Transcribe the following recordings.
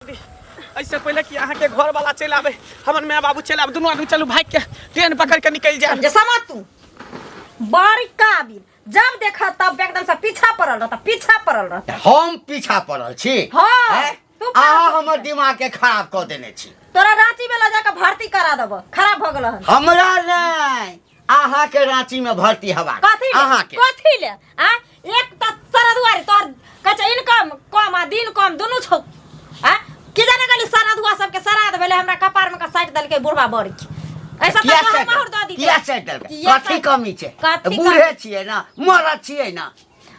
ऐसे पहले कि अहाँ के घर वाला चलि आवे, हमर माय बाबू चलि आवे, दुनू आदमी चलू भाग के ट्रेन पकड़ के निकलि जाए। जे समझ तू बड़ी काबिल, जब देखा तब एकदम से पीछा पड़ल रहता, पीछा पड़ल रहता। हम पीछा पड़ल छी? हाँ, हैं? तू पड़ल अहाँ छी। हमर दिमाग के खराब कऽ देने छी। तोरा रांची में ल जाके भर्ती करा देबो, खराब भ गेल हन। हमरा नहि, अहाँ के रांची में भर्ती हवा। कथी ले? अहाँ के कथी ले? आ एक त सरदुआरी तोर कहे इनकम कम आ दिन कम दुनू छौ। आ की जाने गेली सरदुआ सबके सराद भेलै, हमरा कपार में का साटि देलकै बुढ़बा बड़ी। ऐसा किया तो हम साटि माहुर दऽ दी। किया साटि देलकै? किया कथी साटि- कमी छै? कथी बूढ़े कमी? छियै ना, मरद छियै ना।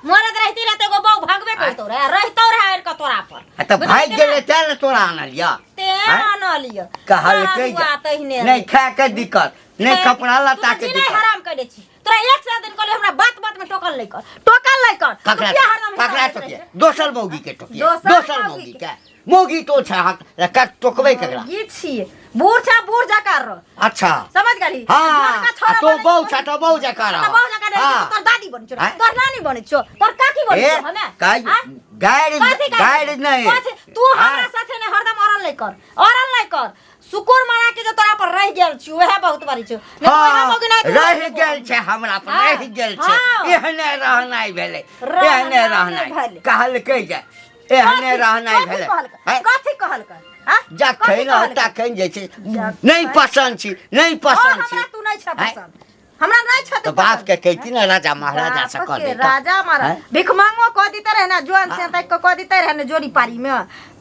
मरद रहती रहते एगो बहू भागबे करतो रहे, रहितो रहे आनि कऽ तोरा पर। आ तऽ भागि गेलै तें ने तोरा आनलियऽ। तें आँय? आनलियऽ। कहलकै सरदुआ तहिने नहि खाय के दिक्कत, नहि कपड़ा लत्ता के तू दिक्कत। हराम करै छी। तोरा एक से दिन कहलियो हमरा बात बात में टोकल नहीं कर, टोकल नहीं कर। तू ककरा किया हरदम ककरा हिसाब लैत टोकिए? रहै छै? दोसर मौगी के टोकिए। दोसर दोसर मौगी मौगी के। के मौगी तो छै अहाँ के टोकबै केकरा? मौगी छियै, बूढ़ छै, बूढ़ जकाँ रह। अच्छा समझ गेली? हाँ, जोनका छोरा आ तो बनै बहू छै, छै तो बहू जकाँ रह। तऽ बहू जकाँ रहै छै, हाँ। तोर दादी बनै छौ, आँय? तोर नानी बनै छौ, तोर काकी बनै ए, छौ, हमे? काई- आँय? गारि कथी गारि? गारि नहि। कथी? तू हमरा आँय? साथे नहि हरदम अड़ल नहि कर, अड़ल नहि कर। शुकुर मना के जे तोरा पर रहि गेल छी, वएह बहुत बड़ी छौ। नहि तऽ वएह हाँ, मौगी नहि तऽ रहि वएह गेल छै हमरा पर, हाँ, रहि गेल छै। हाँ। एहने रहनाइ भेलै, रहनाइ एहने रहनाइ भेलै। कहलकै जे एहने कथी- रहनाइ कथी भेलै। कहलकै? हैं? कथी कहलकै? हाँ? जखन कथी कहलकै? तखन जे छै जखन- नहि पसन्द छी, नहि और पसन्द छी। हमरा तू नहि छ हैं? पसन्द, हमरा नहि छ तऽ बाप के कहती ने राजा महाराजा से कह के देता। राजा महाराज हैं? भिख मांगो कह देते रहे ना, जोन से तक कह देते रहे ना जोड़ी पारी में,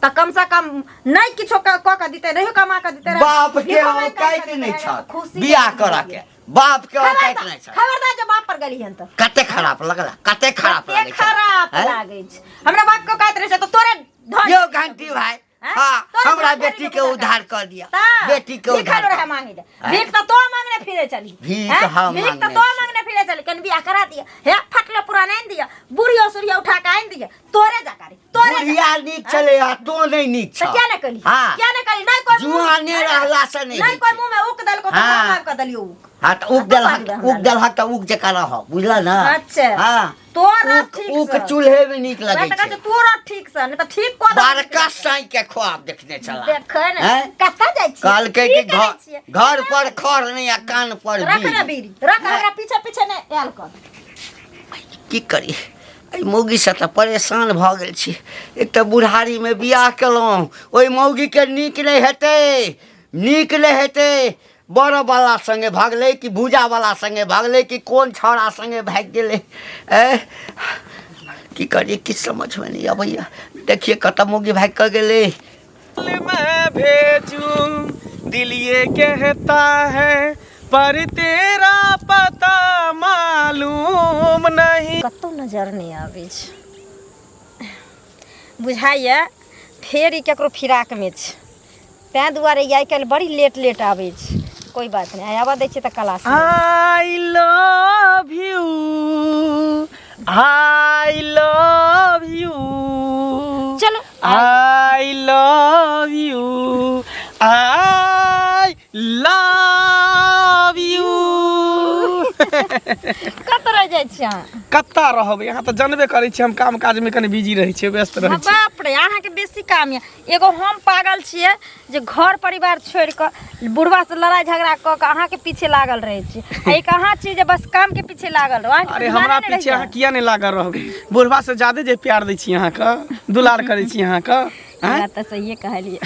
त कम से कम नहीं किछो कह के देते रहे, कमा के देते रहे। बाप के भिखो मांग के औकात देते नहि रहे, छल खुशी बियाह के करऽ के, बाप के औकात नहि छल। खबरदार जे बाप पर गेली हन त कते खराब लगला, कते खराब कते लागै छै। खराब हैं? लागै छै। हमरा बाप के औकात रहे छै त तोरे धन यौ घंटी भाई, हैं? हाँ, तोरे हमरा धन बेटी धन के के उद्धार कर दिया, ता, बेटी के भीख उद्धार रहे कर। मांगे ले। हैं? भीख तो तो मांगने फिरे चली। भीख हैं? हम भीख तो मांगने तो छी। मांगने फिरे चली, कन बियाह करा दिया, हे फटले पुराना आनि दिया, बुढ़ियो सुढ़िया उठा के आनि दिया, तोरे जा करे, तोरे जा। बुढ़िया नीक छलै आ तो नहि नीक तऽ छल। किया नहि कली? हाँ। किया नहि कली? नहि कोइ मुँह- जुआने रहला से नहि नहि होइ कोइ छै। मुँह में उक देलको तऽ हाँ। हम आबि कऽ देलियौ उक। हाँ तऽ उक आ तू देलहक, बाजि दे हमरा उक देलहक तऽ उक जकाँ रहब, बुझल ने? अच्छा। हाँ। तोरा उक ठीक उक से। चूल्हे में नीक वएह लगै तऽ कहै छै। छियौ, तोरा ठीक से, नहि तऽ ठीक कऽ देबौ। बड़का साँइ के ख्वाब देखने छला। देखै ने, हैं? कतऽ जाइ छियै? कहलकै की कि करै घर छियै? घर पर खर नहि आ कान पर रख ने बीड़ी। बीड़ी, रख, हमरा पीछे पीछे नहि आयल कर। की करी, एहि मौगीसँ तऽ परेशान भऽ गेल छी। एक तऽ बुढ़ारीमे बियाह केलहुँ, ओहि मौगीके नीक नहि हेतै, नीक नहि हेतै। बड़वला सङ्गे भगलै कि भूजावला सङ्गे भगलै कि कोन छौड़ा सङ्गे भागि गेलै। ए की करी, किछु समझमे नहि अबैए। देखिए कतऽ मौगी भागि कऽ गेलै। मैं भेजूं दिल ये कहता है पर तेरा पता मालूम नहीं। कतौ नजर नहि आबै छै, बुझाइए फेर ई ककरो फिराकमे छै, तैँ दुआरे ई आइ काल्हि बड़ी लेट लेट आबै छै। कोइ बात नहि, आइ आबऽ दै छियै तऽ class. I love you, I love you. चलो। I love you, I love you. कतऽ रहि जाइ छी अहाँ? कतऽ रहबै, अहाँ तऽ जानबे करै छी हम काम काजमे कनि बिजी रहै छियै, व्यस्त रहै छी। बाप रे, अहाँके बेसी काम यऽ। एगो हम पागल छियै जे घर परिवार छोड़ि कऽ बुढ़वा से लड़ाइ झगड़ा कऽ कऽ अहाँके पीछे लागल रहै छी, आ एक अहाँ छी जे बस काम के पीछे लागल रहू। अहाँके अरे तऽ ध्याने हमरा नहि पीछे रहैए। अहाँ किया नहि लागल रहबै? बुढ़वा से ज्यादे जे प्यार दै छी अहाँके, दुलार करै छी अहाँके। आँय? बात तऽ सहिए कहलियै।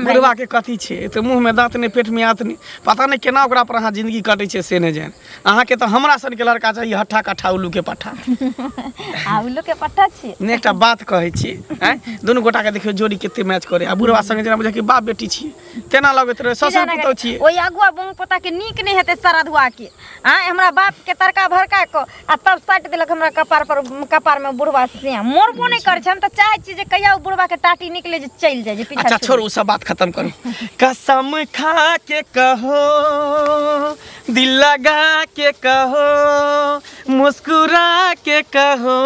बुढ़वा के कथी छै, तऽ मुँह में दाँत नहि, पेट में आँत नहि, पता नहि केना ओकरा पर अहाँ जिंदगी कटै छै से नहि जानि। अहाँके तऽ हमरा सनके लड़का चाही, हट्ठा कट्ठा उल्लू के पट्ठा। आ उल्लू के पट्ठा छी नहि, एकटा बात कहै छी, आँय, दुनू गोटाके देखियौ जोड़ी कते मैच करे, आ बुढ़वा संगे जेना बुझाय कि बाप बेटी छियै तेना लगैत रहै, ससुर पुतहु छियै। ओहि अगुआ बुंग पोता के नीक नहि हेतै सरधुआ के। आँय, हमरा बाप के तड़का भड़का कऽ आ तब साटि देलक हमरा कपार पर, कपार में बुढ़वा से मोरबो नहि करै छै। हम तऽ चाहै छी जे कहिया ओ बुढ़वा के टाटी निकले जे चलि जाय जे पीछा। अच्छा छोड़ि। छोड़ू, ओ सब बात खत्म करू। कसम खा के कहो, दिल लगा के कहो, मुस्कुरा के कहो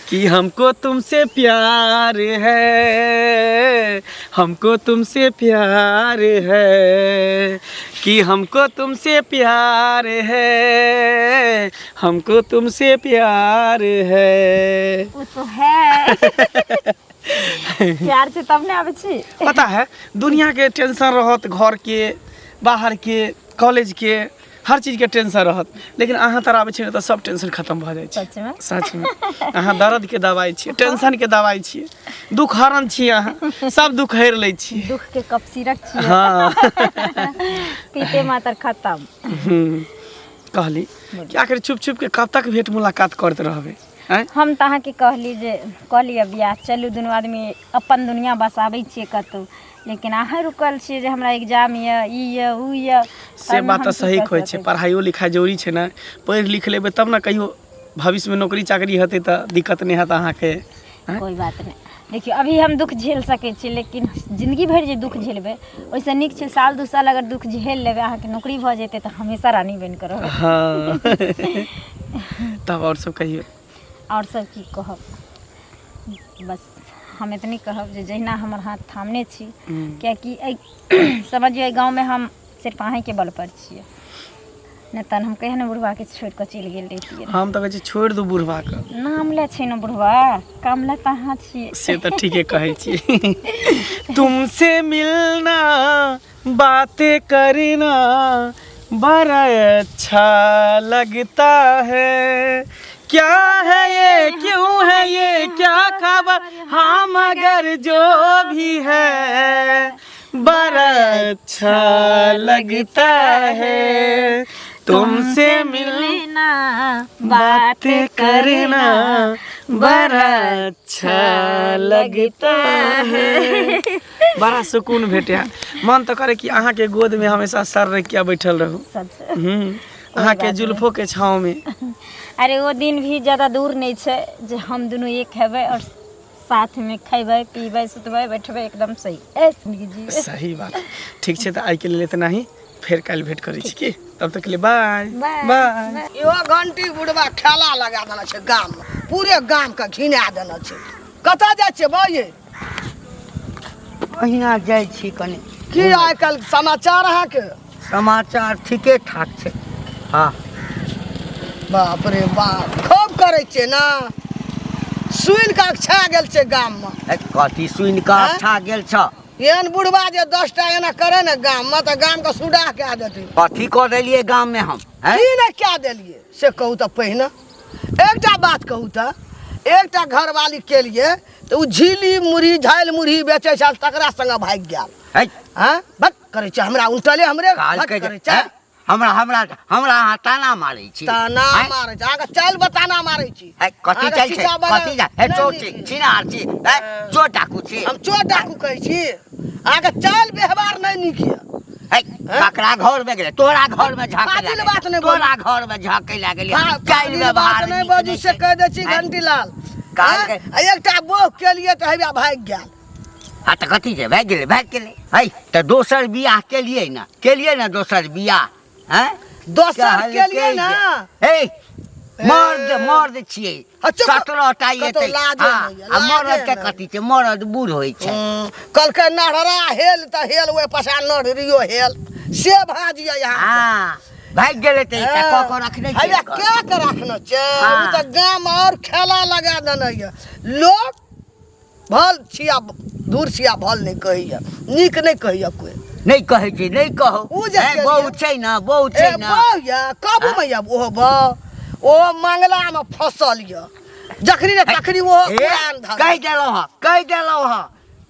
कि हमको तुमसे प्यार है, हमको तुमसे प्यार है, कि हमको तुमसे प्यार है, हमको तुमसे प्यार है। वो तो है। प्यार छै तब ने आबै छी। पता है, दुनिया के टेंशन रहत, घर के, बाहर के, कॉलेज के, हर चीज के टेंशन रहत, लेकिन अहाँ तर आबै छियै ने तऽ सब टेंशन खत्म भऽ जाइ छै। सचमे? सचमे, अहाँ दर्द के दवाइ छियै, टेंशन के दवाइ छियै, दुख हरण छियै, अहाँ सब दुख हरि लै छियै। दुख के कप सिरक छियै। हँ। पीते मातर खत्म। कहली कि आखिर चुप चुप के कब तक भेंट मुलाकात करते रहबै, आँय? हम तऽ अहाँके कहली जे कऽ लिअ बियाह, चलू दुनू आदमी अपन दुनिया बसाबै छियै कतहु, लेकिन अहाँ रुकल छियै जे हमरा एग्जाम यऽ, ई यऽ, उ यऽ। से बात तऽ सही कहै छै, पढ़ाइयो लिखाइ जरूरी छै ने। पढ़ि लिख लेबै तब ने कहियो भविष्यमे नौकरी चाकरी हेतै तऽ दिक्कत नहि हैत अहाँके। आँय? कोइ बात नहि। देखियौ, अभी हम दुख झेल सकै छी, लेकिन जिन्दगी भरि जे दुख झेलबै ओहिसँ नीक छै साल दू साल अगर दुख झेल लेबै, अहाँके नौकरी भऽ जेतै तऽ हमेशा रानी बनि कऽ रहबै। हँ, तब आओर सब कहियौ। आओर सब की कहब, बस हम एतनी कहब जे जहिना हमर हाथ थामने छी, कियाकि एहि समझियौ एहि गाँवमे हम सिर्फ अहीँके बलपर छियै, नहि तहन हम कहिया ने बुढ़बाके छोड़ि कऽ चलि गेल रहितियै। हम तऽ कहै छी छोड़ि दू बुढ़बाके। नाम लए छै ने बुढ़बा, काम लए तऽ अहाँ छियै। से तऽ ठीके कहै छी। तुमसे मिलना, बातें करना बड़ा अच्छा लगता है। क्या है ये, क्यों है ये, क्या खबर, हाँ मगर जो भी है बड़ा अच्छा लगता है। तुमसे मिलना, बातें करना बड़ा अच्छा लगता है। बड़ा सुकून भेटे। मन तऽ करे कि अहाँके गोदमे हमेशा सर रखि के बैठल रहू। सच। अहाँके जुल्फो के छाँव में। अरे, ओ दिन भी ज्यादा दूर नहि छै जे हम दुनू एक हेबै और साथ में खैबै, पीबै, सुतबै, बैठबै, एकदम सही ऐस नीक जीबै। सही बात। ठीक छै, तऽ आइके लेल इतना ही। फेर काल्हि भेंट करै छी की? तब तक के लिए बाय। बाय। बाय। इहो घंटी बुढ़बा खेला लगा देने छै गाममे, पूरे गामके घिना देने छै। कतऽ जाइ छियै बौ ये? अहिना जाइ छी कनि। की आइ काल्हि समाचार अहाँके? समाचार ठीके ठाक छै। हँ। बाप रे बाप, खूब करै छियै ने, सुनि कऽ अकछा गेल छै गाममे। ए, कथी सुनि कऽ आँय? अच्छा गेल छ? एहन बुढ़बा जे 10टा एना करे ने गाममे तऽ गामके सुडाह कए देतै। कथी कऽ देलियै गाममे हम? आँय? की ने कए देलियै से कहू तऽ। पहिने एकटा बात कहू तऽ, एकटा घरवाली केलिए तऽ ओ झिली मुरही, झालि मुरही बेचै छल, तकरा संगे भागि गेल। है। हँ, बक करै छै हमरा उल्टले हमरे काल भक के करै छै। हैं? हमरा हमरा हमरा अहाँ ताना मारै छी? ताना आँय? मारै छै अहाँके, चालि बताना मारै छी। है, कथी अहाँके चालि छै? शीशा बना- कथी जा हे? नहि चोर नीक छी, छै। छिनार छी, है? चोर डाकू छी? हम चोर डाकू कहै छी? अहाँके चालि व्यवहार नहि नीक यऽ। है, ककरा घर में गेलै? तोरा घर में झाँके फाजिल लागल। बात नहि बोलू। तोरा घर में झाँके लागल। चालि फाजिल बात व्यवहार नहि नीक बाजू नहि से छै। कहि दै छी। आँय? घंटीलाल काल आँय? के- आ एकटा बोह केलिए तऽ हैया भागि गेल। आ तऽ कथी छै, भागि गेलै, भागि गेलै है तऽ दोसर बियाह केलियै ने, केलियै ने दोसर बियाह। हैं? दोसर कहलकै केलियै ने। जे, हे मर्द, मर्द छियै। आ चुप। 17टा कतौ एतै। लाजे हँ, नहि यऽ, आ मर्द लाजे के नहि। कथी छै? मर्द बूढ़ होइ छै। कहलकै नढ़रा हेल तऽ हेल, ओहि पछा नढ़रियो हेल, से भाज यऽ यहाँ। हँ, भागि गेलै तऽ एकटा कऽ कऽ रखने छियै। हैया के के रखने छै? हँ। ओ तऽ गाम और खेला लगा देने यऽ। लोक भल छिया दूर छिया भल नहि कहैया, नीक नहि कहैया कोइ। नहि कहै छै, नहि कहू। ओ जे हे, केलियै। बहु छै ने, बहु ए छै ने। बहु यऽ काबूमे यऽ, ओहो बहु ओ मंगलामे फसल यऽ, जखनी ने तखनी ओहो हे, पुरान धन। कहि देलहुँ हँ, कहि देलहुँ हँ,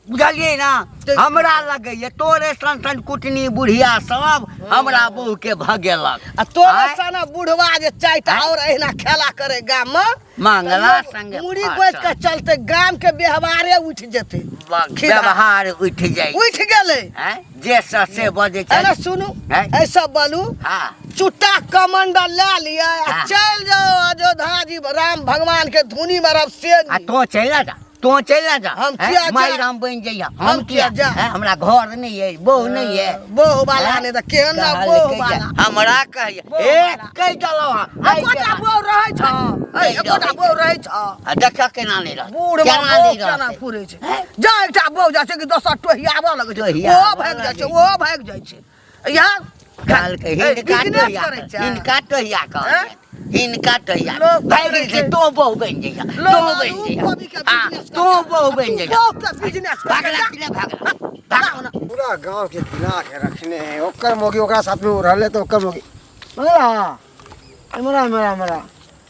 बुझलियै ने? हमरा लगैए तोरे सन सन कुटनी बुढ़िया सब हमरा बहु के भगेलक। आ तोरे आँय? सन बुढ़वा जे चारिटा आँय? और अहिना खेला करे गाममे, मंगला संगे मुड़ी फाँसल। गोति के चलते गाम के व्यवहारे उठि जेतै। व्यवहार उठि जाइ। उठि गेलै। आँय? जे से से बजै छै। अरे सुनू, आँय? ऐसा बोलू। हँ। चुट्टा कमंडल लए लिअ आ हाँ। चलि जाओ अयोध्या जी, राम भगवान के धुनी में रब से। आ तो चलि ना जा, तो चलि ना जा। हम हैं? किया जा? माय राम बनि जइहा। हम हम किया किया जा? हैं? हमरा घर नहि अइ, बहु नहि अइ। बहु वाला हैं? नहि तऽ केहन ने कहलकै बहु जे वाला। हमरा कहैया, बहु ए वाला। कहि देलहुँ हँ, आइ एकोटा के बहु रहै छ, कहि एकोटा रहै बहु रहै छ। आ देखऽ केना नहि रहत, बूढ़ केना बहु नहि केना रहतै। फुरै छै? जा एकटा बहु जाइ छै कि दोसर टोहियाबऽ लगै छै। टोहियाबऽ ओहो भागि जाइ छै, लगै। ओहो भागि जाइ छै। यहाँ कहलकै ए, हिनका बिजनेस टोहिया करै छै। हिनका टोहिया हैं? कहलियनि। हिनका तैयार लोग भागि गेल छै तो बहु बनि जइहा लोग तो आलू बनि जइहा कोबी के हाँ, बिजनेस तो बहु बनि जइहा तू के बिजनेस भागला कि नहि भागला भागला पूरा गांव के गिना के रखने है ओकर मोगी ओकरा साथ में रहले तो ओकर मोगी मंगला हमरा हमरा हमरा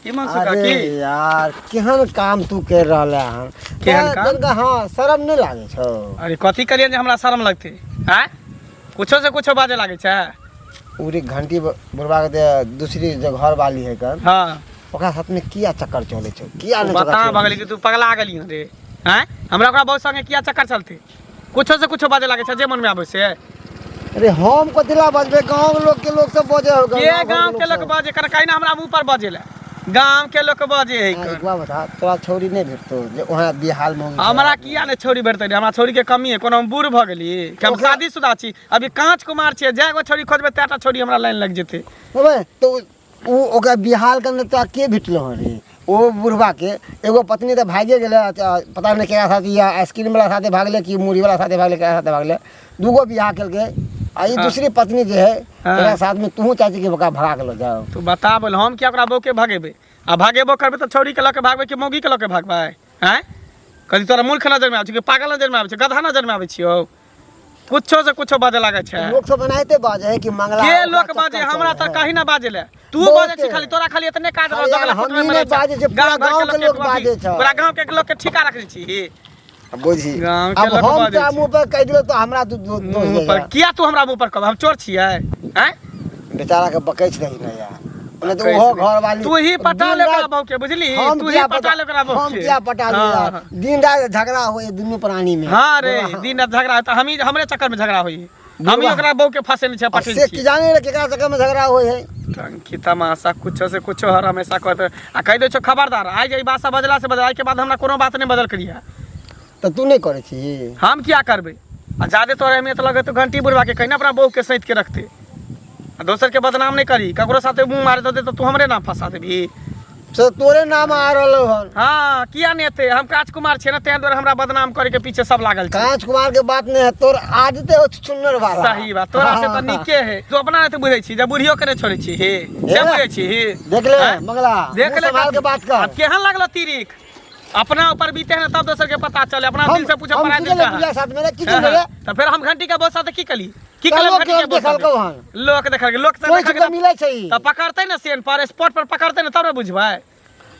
हिमांशु अरे काकी यार केहन काम तू कर रहल हन केहन काम? तनका हाँ शर्म नहीं लागे छौ अरे कथी करियन जे हमरा शर्म लगते आँय कुछो से कुछो बाजे लागै छै उरी घंटी बुढ़वा के दे दूसरी जो घर वाली है कर हाँ ओकरा साथ में किया चक्कर चले छौ किया नहीं बता भगली कि तू पगला गेली हन रे आँय हमरा ओकरा बहुत संगे किया चक्कर चलते कुछो से कुछो बाजे लागै छै जे मन में आबै से अरे हम कथिला बजबे गांव के लोग के लोग सब बजे हो के गांव के लोग बजे कर कहीं ना हमरा मुंह पर बजे ला गांव के लोग बजे है एक बात बता तोरा छौरी नहीं भेटतो जे वहाँ बिहार में हमरा किया ने छौरी भेटतै रे हमरा छौरी के कमी है कोनो हम बूढ़ भऽ गेली कि हम शादीशुदा छी अभी काँच कुमार छियै जए गो छौरी खोजबै तएटा छौरी हमरा लाइन लागि जेतै अबे तो उ ओकरा बिहार के अंदर तोरा के भेटलो हन रे ओ बुढ़वा के एगो पत्नी तऽ भागे गेलै पता नहि केकरा साथ या आइसक्रीम वाला साथे भागले कि मुरही वाला साथे भागले केकरा साथे भागले दूगो बियाह केलकै आ ई दूसरी पत्नी जे है हाँ। तेरा साथ में तूहू चाहै छी कि ओकरा भगा के लऽ जाओ तू बता बोल हम किया ओकरा बहू के भगेबै आ भगेबो करबै तऽ छौरी के लऽ के भागबै कि मौगी के लऽ के भागबै आँय कथी तोरा मूर्ख नजरमे आबै छै कि पागल नजरमे आबै छै गधा नजरमे आबै छियौ कुछो से कुछो बाजे लागै छै लोक सब एनाहिते बाजै है कि मंगला के ओकरा लोक चक्कर बाजे हमरा चलै तऽ है। कहीं ना बाजे ले तू बहुते। बाजे छी खाली तोरा खाली एतने काज अरे रहौ यार, दगला हम कुटमे ई मरै नहि बाजै छियै, पूरा गाँव घर गाँव के लोक अथी, बाजै छै। पूरा गाँव के लोक के ठीका रखने छी बुझी गाँव के अब लोक हम बाजै तोरा छै। मुँह पर कहि दिलो तो हमरा तू दोष मुँह दे पर किया तू हमरा मुँह पर कहब हम चोर छियै आँय बेचारा के बकै छै नहीं ना यार नहीं तो बकै ओहो छै। घर वाली तू ही पटा दिन ले ओकरा रात- बहू के बुझली हम तू ही किया पटा ले ओकरा बहू हम के किया पटा ले हाँ, यार हाँ। दिन रात झगड़ा होए दुनू प्राणी में हाँ रे दिन रात झगड़ा होता हम ही हमरे चक्कर में झगड़ा होई हम ही बुढ़वा। ओकरा बहू के फंसे छै अब पटेल से छी की जाने रे केकरा चक्कर में झगड़ा होए है टंकी तमाशा कुछो से कुछो हर हमेशा कहते आ कहि दै छौ खबरदार आइ जे ई बात सब बजला से बजला के बाद हमरा कोनो बात नहि बदल करिहा तऽ तू नहि करै छी हम किया करबै आ जादे तोरा अहमियत लगे तो घंटी बुढ़वा के कहीं अपना बहू के सैत के रखते आ दोसर के बदनाम नहीं करी ककरो साथे मुंह मारे दे तो तू हमरे नाम फंसा देबी से तोरे नाम आ रहलो हन हाँ किया नहीं एते हम काज कुमार छियै ना तें दुआरे हमरा बदनाम करे के पीछे सब लागल छै कांच कुमार के बात नहीं है तोर आदते हो चुन्नर वाला सही बात तोरा से तऽ नीके है तू अपना नहीं बुझै छी जब बुढ़ियो के नहीं छोड़ै छी हे से बुझै छी हे देख ले आँय? मंगला देख मुँह ले संभाल के बात कर अब केहन लागलो तिरिक अपना ऊपर बीते है ना तब दोसर के पता चले अपना दिल से पूछो हम पराया की दिल ले का बुझा साथ में की ले तो फिर हम घंटी के बहुत साथ की कली की तऽ कली लोक घंटी के देखलकौ बहुत हन। लोक देखलकै लोक से कोइ देखलकै चीज तऽ- मिलै छै ई। तऽ पकड़तै ने सेन पर स्पॉट पर पकड़तै ने तब ने बुझबै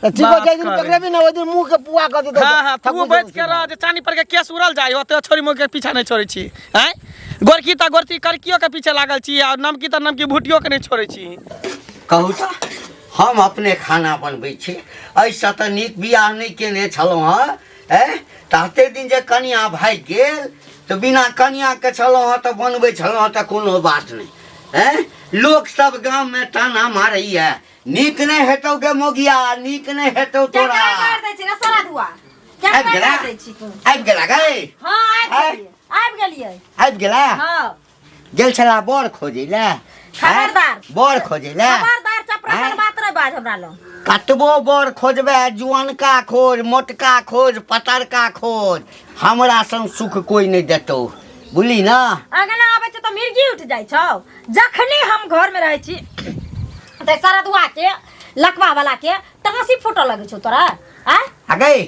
तऽ ठीक बात जाहि दिन करे। पकड़ेबी ने ओहि दिन मुँह के पुआ कऽ देतौ हाँ हाँ तू बच के रह जे चानी पर के केस उड़ल जाय ओते छोरी मुँह के पीछा नहीं छोड़ै छी आँय गोरकी तऽ गोरकी करकियो के पीछे लागल छी आ नमकी तऽ नमकी भुटियो के नहीं छोड़ै छी कहू तऽ हम अपने खाना बनबै छी एहिसँ तऽ नीक बियाह नहि केने छलहुँ हँ एँ तऽ एतेक दिन जे कनिआँ भागि गेल तऽ बिना कनिआँके छलहुँ हँ तऽ बनबै छलहुँ हँ तऽ कोनो बात नहि एँ लोकसभ गाममे ताना मारैए नीक नहि हेतौ गे मोगिया नीक नहि हेतौ क्या तोरा कर दै छी रे सारा धुआ क्या आबि गेला कर दै छी तू आबि गेला गै हां आबि गेलियै आबि गेलियै आबि गेला हां गेल छला बर खोजै लए खबरदार। बर खोजै लए खबरदार चपरासन आँय? बात रे बाज हमरा लग कतबो बर खोजबै जुअनका खोज मोटका खोज पतरका खोज हमरा सन सुख कोइ नहि देतौ बुझली ने अगना आबै छै तऽ मिर्गी उठि जाइ छौ जखनी हम घरमे रहै छी तऽ सरदुआ के लकवा वाला के तासी फूटऽ लगै छौ तोरा आँय आ गई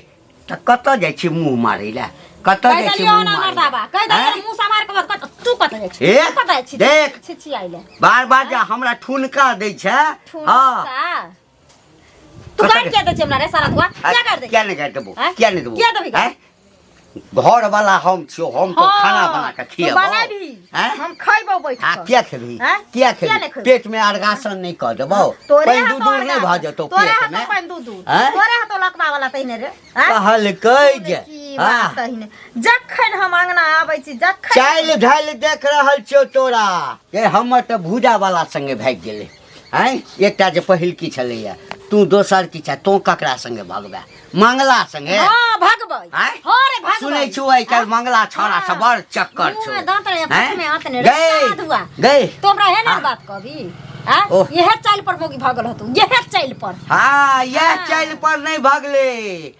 तऽ कतऽ जाइ छी मुँह मारै लए कतऽ कहि जाइ छी देलियौ मुँह ना मारै मर्दाबा लए? कहि देलियौ आँय? मुँह समार के बाद कत तू कतऽ जाइ छी ए, तू कतऽ जाइ छी देख। छी छी आइले बार बार जे हमरा ठुनका दै छै हँ ठुनका तू कतऽ गाड़ि किया दै छी हमरा रे सारा धुआ किया गाड़ि दै किया नहि गाड़ि देबौ आँय? किया नहि देबौ किया देबही आँय? घर वाला हम छियौ हम तो खाना बना के तू खियेबौ बनाबही आँय? हम खैबौ बैठ आ कऽ किया खेबही आँय? किया किया खेबही नहि खेबही? पेट में अर्गासन नहि कऽ देबौ तोरे पानि हाथो दूध दूध नहि अर्गासन, भऽ जेतौ तोरे पेट हाथो में पानि दूध दूध आँय? तोरे हाथो लकवा वाला तहिने रे आँय? कहलकै जे की हाँ बात तहिने जखन हम अंगना आबै छी जखन चालि ढालि देख रहल छियौ तोरा ये हमर तऽ भूजा वाला संगे भागि गेलै आँय एकटा जे पहिलकी छलैया तू दोसर की छै तों ककरा संगे भगबै मंगला संगे हाँ भगबै आँय? हाँ रे भगबै सुनै छु आइ काल्हि मंगला छौड़ा से बड़ चक्कर मुँह छौ में दांत रहे आँय? में हाथ ने रे गै साधुआ गै तो हमरा हे ना हाँ। बात कहबी आँ ओह। इहे चालि पर मौगी भगल हतु इहे चालि पर हाँ इएह हाँ। चालि पर नहि भगलै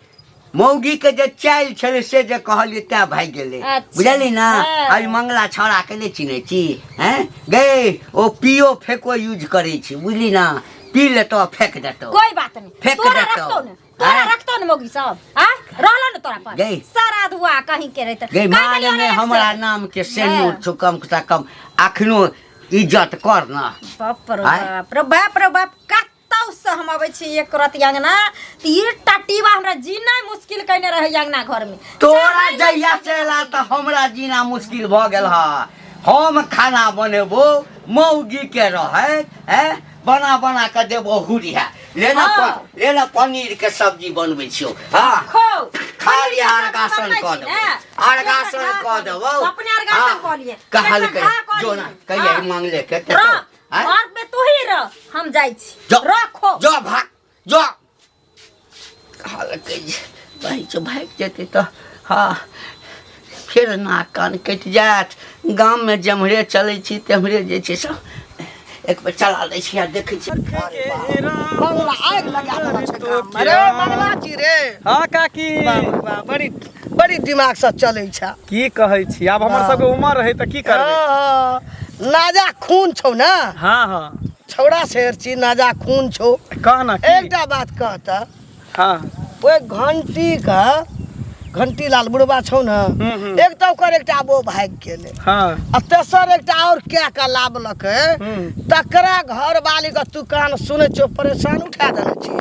मौगीके जे चालि छलै से जे कहलियै तैं भागि गेलै अच्छा। बुझलिही ने हाँ। आइ मंगला छौड़ाके नहि चिन्है छी हैं गै ओ पियो फेको यूज करै छी बुझली ने पी लेतो आ फेंक देतो। कोई बात नहीं, फेंक तोरा देतौ। रखतो ने, तोरा आँय? रखतो ने मौगी सब आ रहलो ने तोरा पर गई। सारा धुआ कहीं के रहते। गई कहि देलियौ मांग ने में एक हमरा से। नाम के सेनूर हाँ। छौ, कम से कम अखनो इज्जत कर ना। बाप रे आँय? बाप रे बाप रे बाप, कतौ से हम अबै छी एक रति अंगना त ई टटीबा हमरा जीना मुश्किल कयने रहे अंगना घर में। तोरा चाहै नहि जहिया से एला तऽ हमरा जीना मुश्किल भऽ गेल हा। हम खाना बनेबो मौगी के रहै हैं, बना बना के देबो हुरिया लेना। हाँ। लेना पनीर के सब्जी बनबै छियौ। हाँ खो खाली पनीर के सब्जी अर्गासन बनबै कऽ छी देबो, ने। अर्गासन पेटक कऽ घा देबो। अपने अर्गासन हाँ, कऽ लिए, कहलकै पेटक घा कऽ जो ना लिए। कहिया हाँ। मांगले के रह आँय? घर पे तू ही रह, हम जाइ छी। जो रखो जो भाग जो। कहलकै जे भाइ जो भागि जेतै तऽ हँ फेर नाक कान कटि जायत। गाममे जेम्हरे चलै छी तेम्हरे जे छै से एक बेर चला दै छी आ देखै छी। मंगला आगि लगा देलक छै गाममे रे। मंगला जी रे। हाँ काकी। वाह वाह, बड़ी बड़ी दिमाग से चलै छै। की कहै छी, आब हमर सबके उमर रहै तऽ की करबै? हाँ, नाजा खून छौ ने। हाँ हाँ, छौड़ा शेर छी, नाजा खून छौ। कह ना की? एकटा बात कहता। हाँ। ओहि घंटी के घंटी लाल बुढ़बा छौ ने, हम्म। एक तऽ ओकर एकटा बो भागि गेलै। हाँ। आ तेसर एकटा और कए के लाबलकै। तकरा घर वाली के तू कान सुनै छौ, परेशान उठा देने छी।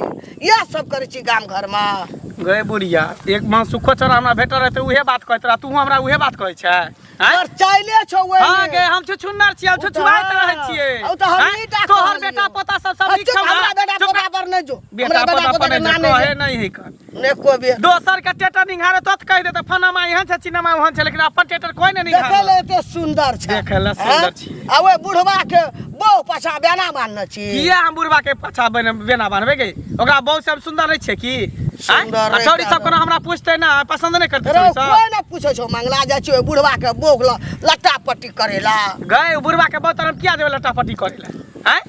इएह सब करै छी गाम घरमे। गए बुढ़िया, एक माह सुखो चोरा हमरा भेटल रहै तऽ उहे बात कहैत रह, तू हमरा उहे बात कहै छै? आँय? और चाइले छौ ओहिमे। हाँ गे, हम छुछुन्नर छियै, हम ओ तऽ छुछुआइत रहै छियै। ओ तऽ हमही आँय? टा तोहर कहलियौ। बेटा पोता सब सब आ नीक चुप, छौ ना? हमरा बेटा चुप पोता पर नहि जो। बेटा हमरा बेटा पोता पोता पर के नहि नाम कहे नहि नहि है कर। ले। एको बेर दोसर के टेटर निहारे तो कहि देते फनामा एहन छै चिनामा ओहन छै, लेकिन अपन टेटर कोई नहि देखै निहारे। लए एते सुन्दर छै। देखै लए सुन्दर छियै। आ ओहि बुढ़वा के बहु पाछा बेना बान्हने छी। किया हम बुढ़वा के पाछा बेना बान्हबै गे? ओकरा बहु से हम सुन्दर नहि छियै की? आँय? सुन्दर आ छौड़ी सब रहिता। कोनो हमरा पूछतै ना, पसंद नहि करतै रे छौड़ी सब? कोई ना पूछै छौ मंगला, जाइ छी ओहि बुढ़वा के बोग ल लट्टा पट्टी करेला। गए ओ बुढ़वा के बहुत हम किया जेबै लट्टा पट्टी करै लए? आँय?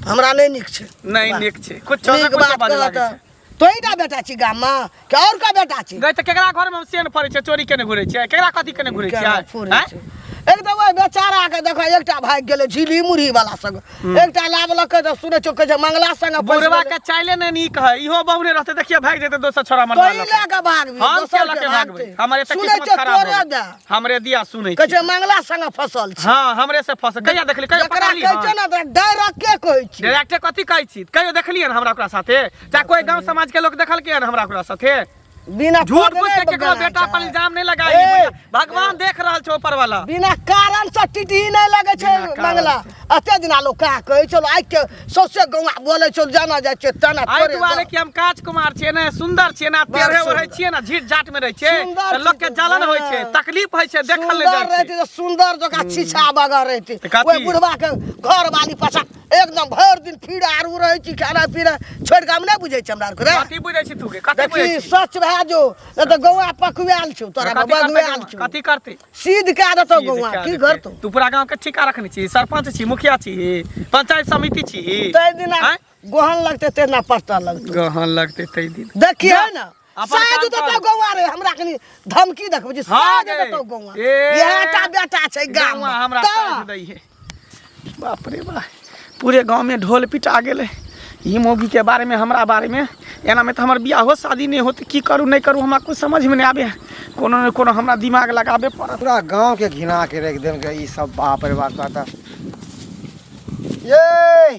हमरा नहि नीक छै। नहि नीक छै, कुछो से नीक कुछो बात बाजऽ कहत। लागै छै। तोही टा बेटा छी गाममे कि और का बेटा छी? गए तऽ केकरा घरमे हम सेन फड़ै छियै, चोरी केने घुरै छियै, केकरा कथी केने घुरै छियै? केना फुरै आँय? छै। एक तऽ ओहि बेचारा के देखो, एकटा भागि गेलै झिली मुरही वाला संग, एकटा लाबलकै तऽ सुनै छौ कहै छै मंगला संग फँसि बुढ़वा गेलै। के चाइले नहि नीक है, इहो बहु नहि रहतै देखिए भागि जेतै दोसर छोरा मरवा तोही लए के भागबी, हम दोसर किया लऽ के के भागबै? भागतै। हमर एते सुनै किस्मत छौ खराब तोरे भऽ गेल। दे हमरे दिया सुनै कहै छी। छै मंगला संग फसल छी। हाँ, हमरे से फंस कहिया देखली, कहिया जकरा पकड़ली? कहै छै ने तऽ डायरेक्ट के कहै छी। डायरेक्टे कथी कहै छी? कहियो देखलियै हन हमरा ओकरा साथे? चाहे कोई गांव समाज के लोग देखलकै हन हमरा ओकरा साथे? बिना झूठ पद फूस के नहि केकरो बनाइ बेटा छै। पर इल्जाम नहि लगाई। ए, भगवान देख रहल छै ऊपर वाला। बिना कारण से टिटही नहि लगै छै बिना कारण मंगला। अते दिना लोक कहाँ कहै छलो, आइ के सौंसे गौआ बोलै छल, जाना जाइ छै तेना एहि तोरे दुआरे कि हम काज कुमार छियै ने, सुन्दर छियै ने, बड़ टेढ़े ओढ़े सुन्दर। छियै ने, झीट जाट में रहै छियै सुन्दर तऽ लोक के छी तू, जलन होइ छै, हाँ। तकलीफ होइ छै, देखल नहि सुन्दर जाइ छै। रहती तऽ सुन्दर जकाँ छीछा बगर रहती। तऽ कथी? ओहि बुढ़वा के घर वाली पाछा एकदम भरि दिन फिर आरू रहै छी, खाना पीना छोड़ि कऽ। हम नहि बुझै छी हमरा आरके रे। कथी बुझै छी तू गे? कथी बुझै देखी छी? सच भए जो, नहि तऽ गौआ पकुआयल छौ तोरा, कथी करतै बगुआयल गौआ? छौ। कथी करतै? सीध कए देतौ सीध गौआ। कए की देतै? करतौ? तू पूरा गांव के ठिका रखने छी, सरपंच छी, मुखिया छी, पंचायत समिति छी? ताहि दिना आँय? गोहन लगतै तेना पड़ता लगतौ। गहन लगतै ताहि दिन। देखिए ने अपन साइज काम देतौ कर। गौआ रे, हमरा कनी धमकी देखबै छी। हाँ साइज गे। देतौ गौआ। ए, इएह टा बेटा छै गाम गौआ हमरा तऽ साइज दै है। बाप रे बाप, पूरे गांव में ढोल पिटा गेलै ई मौगी के बारे में, हमरा बारे में। एना में तऽ हमर बियाहो शादी नहि होत। की करू नहि करू, हमरा कुछ समझ में नहि आबे। कोनो ने कोनो हमरा दिमाग लगाबे पड़त। पूरा गांव के घिना के रख देलकै ई सब। बाप रे बाप, कहता ये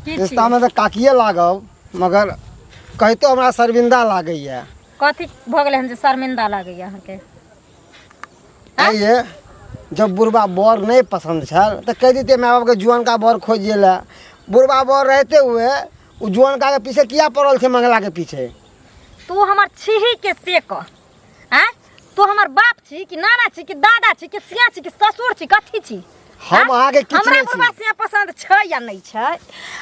की छी? रिश्ता में तऽ काकिए लागब, मगर कहितो हमरा शर्मिंदा लागैया। कथी भऽ गेलै हन जे शर्मिंदा लागैया अहाँके? आइए जब बुढ़बा बर नहीं पसंद छल तऽ कहि दितियै माय बापके जुअनका बर खोजिए लए। बुढ़बा बर रहते हुए ओ जुअनका के पीछे किया पड़ल छै मंगला के पीछे? तू हमर छिही के से कह, आँय? तू हमर बाप छी कि नाना छी कि दादा छी कि सिया छी कि ससुर छी, कथी छी? हम अहाँके किछु हमरा नहि छी। बुढ़बा सिया पसंद छै या नहि छै?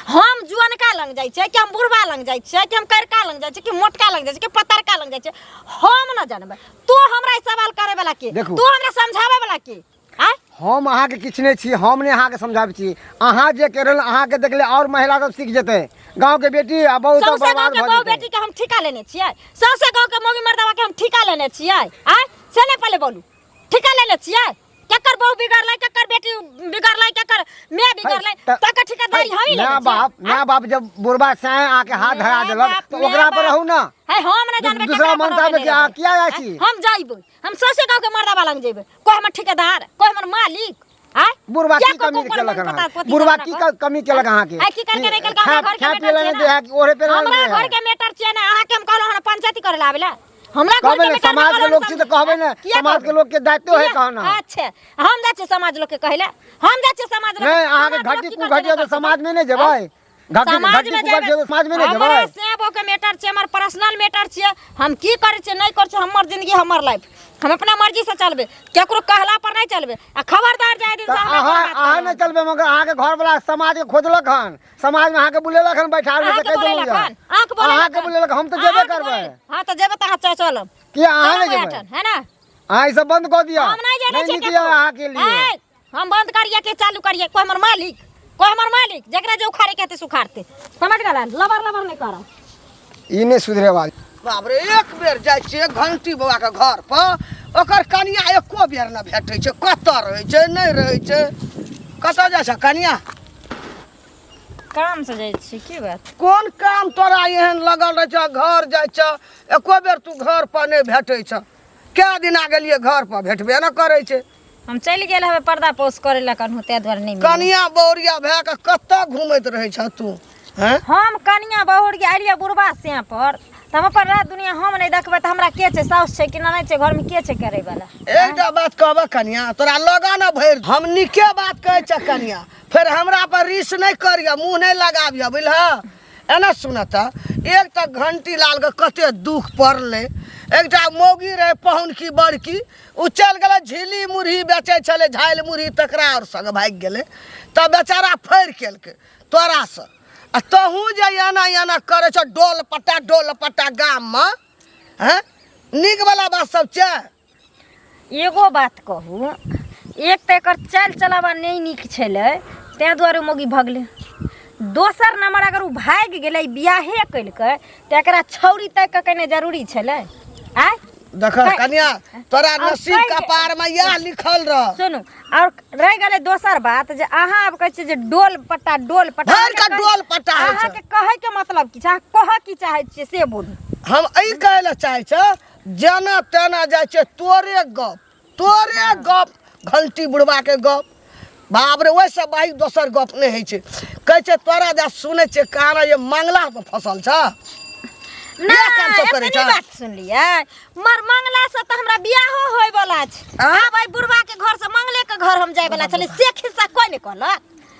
हम जुअनका लग जाइ छियै कि हम बुढ़बा लग जाइ छियै कि हम करिका लग जाइ छियै कि मोटका लग जाइ छियै कि पतरका लग जाइ छियै, हम न जानबै। तू हमरा ई सवाल करे वाला के? देखू। तू हमरा समझावे वाला के? आँय? हम अहाँके किछु नहि छी, हम नहि अहाँके समझाबै छी। अहाँ जे करि रहल, अहाँके देखले आओर महिला सब सीख जेतै, गाँवके बेटी आ बहु सब सौंसे गाँव बर्बाद के भऽ बहु जेतै। बेटी के हम ठीका लेने छियै? सौंसे गाँव के मौगी मर्दावा के हम ठीका लेने छियै? आँय, से नहि पहिले बोलू, ठीका लेने छियै? केकर बहू बिगड़लै, केकर बेटी बिगड़लै, केकर my बिगड़लै, तकर ठेकेदारी हम ही माय लेबै। बाप, माय बाप जब बुढ़बा साँय आके हाथ धरा माय देलक बाप, तऽ माय ओकरा पर बाप। रहू ना। है, हम ना जानबै दूसरा केकरा पर मनसा रहबै, में नहि किया रहबै। किया जाइ छी? हम जाइबै, हम सौंसे गाँव के मर्दा वाला लग जइबै। कोइ हमर ठेकेदार, कोइ हमर मालिक। आय? बुढ़बा किया की को- कमी को- केलक को- अहाँ? पति बुढ़बा हमरा की घर? कमी केलक अहाँके? आय की करके नहि केलक? हमरा घर के खाए मैटर पिए ला छियै नहि ना। दै है कि ओढ़े पहिरे ला हमरा नहि दै घर है? के मैटर छियै ना। अहाँके हम कहलहुँ हन पंचायती करे ला आबै ला। हमरा घर कहबै के ने, मैटर समाज के लोग छी तऽ कहबै ने, किया समाज के कहबै? लोग के दायित्व है किया? कहना। अच्छा, हम जाइ छियै समाज लोग के कहै ला, हम जाइ छियै समाज लोग के। नहि, अहाँके समाज लोग घटी की कुघटी करतै, है तऽ नहि समाज में नहि करतै? जेबै। घटी समाज घटी में कुघटी है जेबै। तऽ समाज में नहि हमरा जेबै। सेबो के मैटर छै, हमर पर्सनल मैटर छियै। हम की करै छियै नहि करै छियै, हमर जिंदगी हमर लाइफ, हम अपना मर्जी से चलबै, केकरो कहला पर नहि चलबै। आ खबरदार जाय दिन तऽ से हमरा अहाँ कोनो बात अहाँ करब। नहि चलबै, मगर अहाँके घरवला समाज के खोजलक हन, समाज में अहाँके बुलेलक हन बैठार में, तऽ अहाँके कहि देलहुँ बोलेलक जे हन, अहाँके बोलेलक अहाँके हन। बुलेलक, हम तऽ जेबे अहाँके करबै। हाँ, तऽ जेबै तऽ अहाँ चलब। किया अहाँ नहि चलब जेबै? ओहिठाम, है ना? अहाँ ई सब बंद कऽ दिअ, हम नहि जानै नहि छियै नीक यऽ केकरो। अहाँके लिए। ऐ, हम बंद करिए कि चालू करिए, कोई हमर मालिक, कोई हमर मालिक, जकरा जे उखाड़े के हेतै से उखाड़तै। समझ गेल? लबर लबर नहि करब। ई नहि सुधरे वाली। बाप रे, एक बेर जाइ छियै घंटी बाबा के घर पर, ओकर कनिया एको बेर नहि भेटै छै। कतऽ रहै छै, नहि रहै छै? कतऽ जाइ छै कनिया? काम से जाइ छी। की बात? कोन काम तोरा एहन लगल रहै छौ? घर जाइ छौ, एको बेर तू घर पर नहि भेटै छौ। कए दिना गेलियै घर पर, भेटबे नहि करै छै। हम चलि गेल हवे पर्दा पोस करे ला कन्हू, ताहि दुआरे नहि मिलल। कनिया बौरिया भए कऽ कतऽ घुमैत रहै छह तू? हैं? हम कनिया बहुरिया एलियै बुढ़बा से पर तऽ हम अपन रात दुनिया हम नहि देखबै तऽ हमरा के छै? साउस छै कि ननैद छै घरमे? के छै करै वाला? एकटा बात कहबह कनिया, तोरा लगन भरि हम नीके बात कहै छह कनिया, फेर हमरा पर रिस नहि करिह, मुँह नहि लगाबिह, बुझलह? एना सुनऽ तऽ, एक तऽ घंटी लालके कते दुख पड़लै। एकटा मौगी रहै पहुनकी बड़की, ओ चलि गेलै, झिल्ली मुरही बेचै छलै, झालि मुरही, तकरा आओर संग भागि गेलै, तऽ बेचारा फड़ि केलकै तोरासँ। आ तहूँ जे एना एना करै छह डोल पट्टा डोल पट्टा गाममे, हँ, नीकवला बात सब छै? एगो बात कहू, एक तऽ एकर चालि चलावा नहि नीक छलै, ताहि दुआरे मौगी भगलै। दोसर नंबर, अगर ओ भागि गेलै, बियाहे केलकै, तऽ एकरा छौरी ताकि कऽ केनाइ जरूरी छलै? आँय? देख कनिया, तोरा नसीब कपार में इएह लिखल रह। सुनू, और रहि गेलै दोसर बात जे अहाँ आब कहै छियै जे डोल पट्टा डोल पट्टा। भरि कऽ डोल पट्टा होइ छै। अहाँके कहै के मतलब की छै? अहाँ कहऽ की चाहै छियै से बोलू। हम एहि कहै लए चाहै छौ, जेना तेना जाइ छै तोरे गप, तोरे गप, घंटी बुढ़बा के गप, बाप रे, ओहिसँ बाही दोसर गप नहि होइ छै। कहै छै तोरा जा सुनै छियै कहाँ जे मंगला पर फसल छ। ना, इएह काम सब करै एतनी छ। बात सुनलियै? मर मंगला से तऽ हमरा बियाहो होय वाला छै। आब एहि बुढ़बा के घर से मंगले के घर हम जाय वाला छलै, से खिस्सा कोइ नहि कहलक।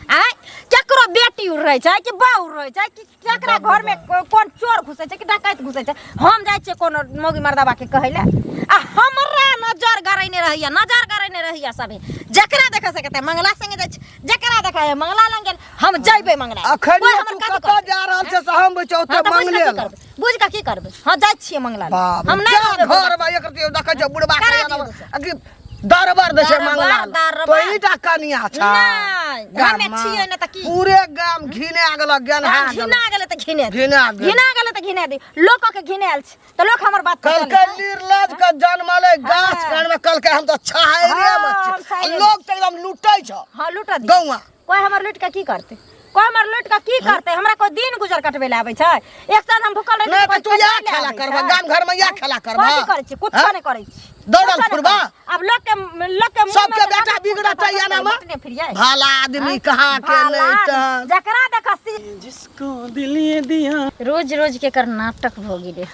आँय, केकरो बेटी उड़ रहै छै कि बहू रहै छै कि केकरा घर में कोन चोर घुसै छै कि डकैत घुसै छै, हम जाइ छियै कोनो मौगी मर्दाबा के कहै लए आ हमरा नजर गरैने रहैया, नजर गरैने रहैया सभे। जकरा देखै से कहतै मंगला संगे जाइ छै, जकरा देखै है मंगला लग गेल। हम जइबै मंगला लग। अखन कोइ हमर तू कथी कतऽ करतै? जा रहल छै से हम बुझै हाँ, ओतऽ तऽ बुझि मंगले कऽ की लग। करबै? बुझि कऽ की करबै? हँ, जाइ छियै मंगला लग। बाप हम रे, नहि जा रहबै घर बुढ़बा। में एक रत्ती देखै छै बुढ़बा के करा एना दियौ दोसर। आ कि दरबर दै छै दरबर, मंगला लग। दरबर। तोही टा कनिया छ नहि, गाम हमे में। छियै ने तऽ की? पूरे गाम घिना गेलक, गेनहा हाँ, गेलक। घिना गेलै तऽ घिने दे। घिना गेल। घिना गेलै तऽ घिने दे। लोक के घिनायल छै तऽ लोक हमर बात पर चलै कहलकै छै। निर्लज के जन्मलै गाछ हाँ। कान में, कहलकै हम तऽ छाहरे हाँ, में हम छी। छाहरे में। लोक तऽ एकदम लूटै छ। हाँ, लूटऽ दी। गौआं। कोइ हमर लूटि कऽ की करतै? कोइ हमर लूटि कऽ की करतै? हमरा कोइ दिन गुजर कटबै लए आबै छै? एक साल हम भूखल रहै नहि तऽ तू इएह खेला करबह गाम घर में, इएह खेला करबह? कथी करै छी? कुछो हाँ? नहि करै छी। दौड़ल कुछो नहि फुरबा? करै छी। आब लोक के लोक के मुँह सबके में बेटा लागल बिगड़तै फुरबा, एना में? बटने फिरियै। भला आदमी कहाँ के भला नहि तऽ जकरा देखऽ सी जिसको दिल ये दिया। रोज रोज के एकर नाटक भऽ गेलै।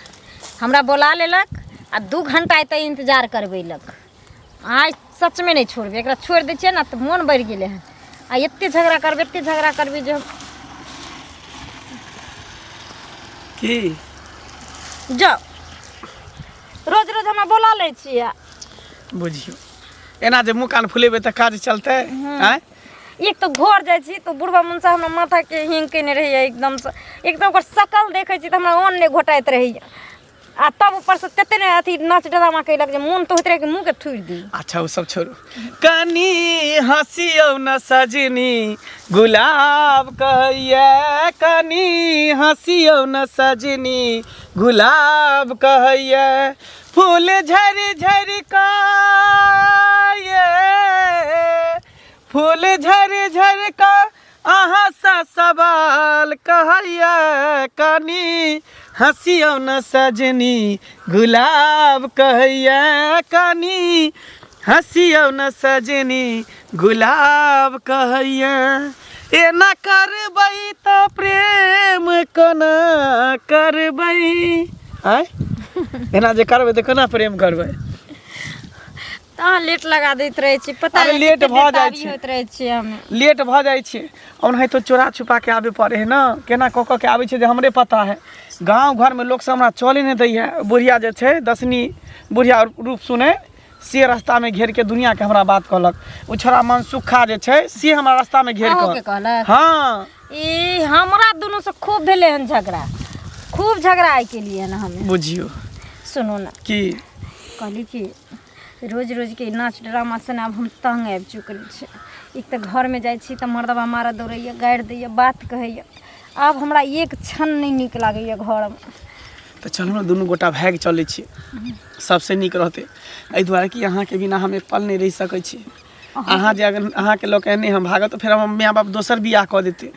हमरा बोला लेलक आ 2 घंटा एतऽ इंतजार करबेलक। आइ सचमे नहि छोड़बै एकरा। छोड़ि दै छियै ने तऽ मोन बढ़ि गेलै हन। आ एते झगड़ा करबै, एते झगड़ा करबै जे हम की जाउ। रोज रोज हमरा बोला लै छियै। बुझियौ, एना जे मुँह कान फुलेबै तऽ काज चलतै? आँय? एक तऽ घर जाइ छी तऽ बुढ़बा मुनसा हमरा माथाके हिंग केने रहैए एकदमसँ एकदम। ओकर शकल देखै छी तऽ हमरा अन्न नहि घोटाइत रहैए आ तब ऊपरसँ तते ने अथी नाच ड्रामा कयलक जे मोन तऽ होइत रहै कि मुँहके थुरि दी। अच्छा, ओ सब छोड़ू, कनी हँसियौ न सजनी, गुलाब कहैया। कनी हँसियौ न सजनी, गुलाब कहैया। फूल झरि झरि का ये फूल झर झर का अहाँ सा सवाल कहैया कनी हँसियौ न सजनी गुलाब कहैया कनी हँसियौ न सजनी गुलाब कहैया एना करबै तऽ प्रेम कोना करबै आँय एना जे करबै तऽ कोना प्रेम करबै तऽ अहाँ लेट लगा दैत रहै छी पता अरे नहि लेट कते भऽ जाइ बेताबी छै। होइत रहै छियै हम लेट भऽ जाइ छै ओनाहितो चोरा छुपा के आबे पड़े है ने केना कऽ कऽ के आबै छै जे हमरे पता है गाँव घरमे लोकसभ हमरा चले नहि दैए बुढ़िया जे छै दसनी बुढ़िया रूप सुनै से रास्तामे घेरके दुनिआँके हमरा बात कहलक ओ छोड़ा मनसुखा जे छै से हमरा रास्तामे घेर अहूँके कऽ कहलक हँ ई हमरा दुनू से खूब भेलै हन झगड़ा खूब झगड़ा आइ केलियै हन हमे बुझियौ सुनू ने की कहली कि रोज रोजके ई नाच ड्रामा से ने आब हम तंग आबि चुकल छी एक तऽ घरमे जाइ छी तऽ मर्दबा मारऽ दौड़ैए गारि दैए बात कहैए आब हमरा एक क्षण नहि नीक लागैए घरमे तऽ चलू ने दुनू गोटा भागि चलै छी सबसँ नीक रहतै एहि दुआरे कि अहाँके बिना हम एक पल नहि रहि सकै छी अहाँ जे अगर अहाँके लऽ कऽ एने हम भागब तऽ फेर हमर माय बाप दोसर बियाह कऽ देतै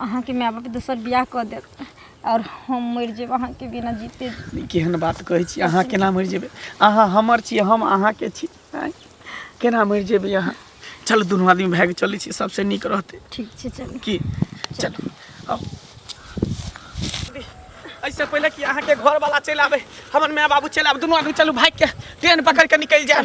अहाँके माय बाप दोसर बियाह कऽ देत आओर हम मरि जेब अहाँके बिना जीते केहन बात कहै छी अहाँ केना मरि जेबै अहाँ हमर छी हम अहाँके छी आँय? केना मरि जेबै अहाँ चलू दुनू आदमी भागि चलै छी सबसँ नीक रहतै ठीक छै चलू की चलू आउ एहिसँ पहिले कि अहाँके घरवाला चलि आबै हमर माय बाबू चलि आबै दुनू आदमी चलू भागि के ट्रेन पकड़ि के निकलि जायब।